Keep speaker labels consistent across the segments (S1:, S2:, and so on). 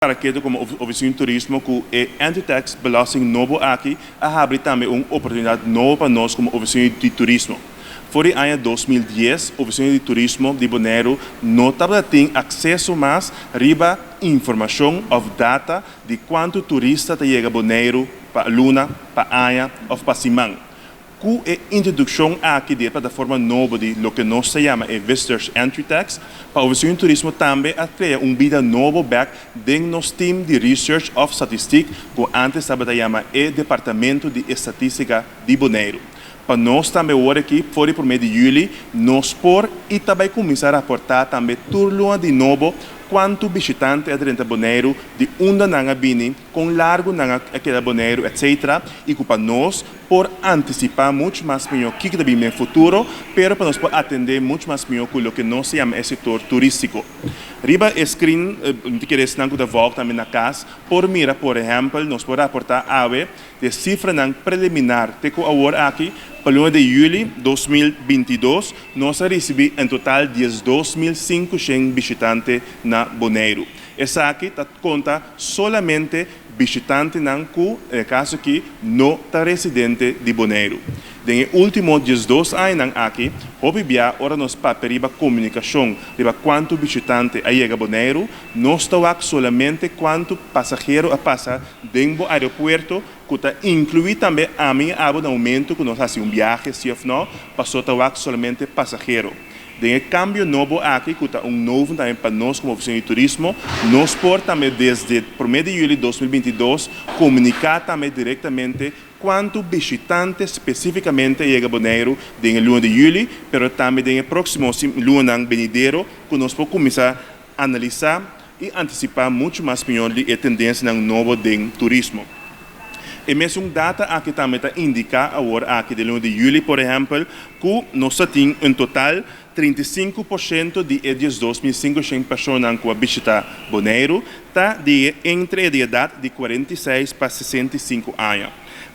S1: Para ketu komo Ofisina di Turismo ku e Entry Tax belasting nobo aki a habri tambe un oportunidat nobo pa nos komo Ofisina di Turismo. For di aña 2010 Ofisina di Turismo di Boneiru no tabata tin akseso mas riba informashon òf data di kuantu turista ta yega Boneiru pa luna, pa aña òf pa siman. Ku e introdukshon aki di e plataforma nobo di loke nos ta yama e Visitors Entry Tax, pa Ofisina di Turismo tambe a krea un bida nobo bèk den nos team di research òf statistik ku antes tabata yama e Departamento di Estatístika di Boneiru. Pa nos tambe awor aki, for di 1 di yüli, nos por i ta bai kuminsá raportá tambe tur luna di nobo kuantu bishitante a drenta Boneiru, di unda nan a bini, kon largu nan a keda Boneiru, etc. I ku pa nos por antisipá muchu mas mihó kiko ta bin den futuro, pero pa nos por atendé muchu mas mihó ku loke nos ta yama e sektor turístiko. Riba e screen, mi ke esnan ku ta volg tambe na kas, por mira, por ehèmpel, nos por raportá awe e sifranan preliminar te ku awor aki, pa luna di yüli 2022, nos a risibí en total 12.500 bishitante na Boneiru. Esaki ta konta solamente bishitantenan ku, den kaso aki, no ta residente di Boneiru. Den último 12 añanan aki, hopi bia ora nos papia riba komunikashon, riba kuantu bishitante a yega Boneiru, nos ta wak solamente kuantu pasahero a pasa den bo aeropuerto, ku ta inkluí tambe ami abo na momento ku nos hasi un biahe, si òf no, paso ta wak solamente pasahero. Den e kambio nobo aki, ku ta un nobo tambe pa nos komo Ofisina di Turismo, nos por tambe desde 1 di yüli di 2022 komuniká tambe direktamente kuantu bishitante spesífikamente a yega Boneiru den luna di yüli, pero tambe den próksimo lunanan benidero, ku nos por kuminsá analisá i antisipá muchu mas mihó e tendensianan nobo den turismo. E mesun data aki tambe ta indiká awor aki den luna di yüli, por ehèmpel, ku nos tin en total 35% di 12.500 persona ku a bishitá Boneiru ta di entre e edat di 46 pa 65 aña.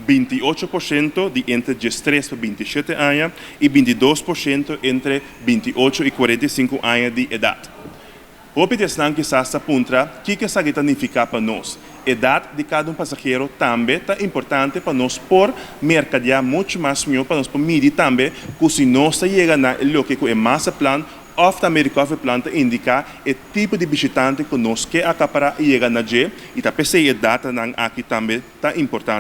S1: 28% di entre 13 pa 27 aña i 22% entre 28 i 45 aña di edat. Hopi di esnan kisas ta puntra kiko esaki ta nifiká pa nos. Edat di kada un pasahero tambe ta importante pa nos por merkadeá muchu mas mihó, pa nos por midi tambe ku si nos ta yega na loke ku e master plan òf tambe recovery plan ta indiká, e tipo di bishitante ku nos ke akapará i yega na dje, i ta p'esei e datanan aki tambe ta importante.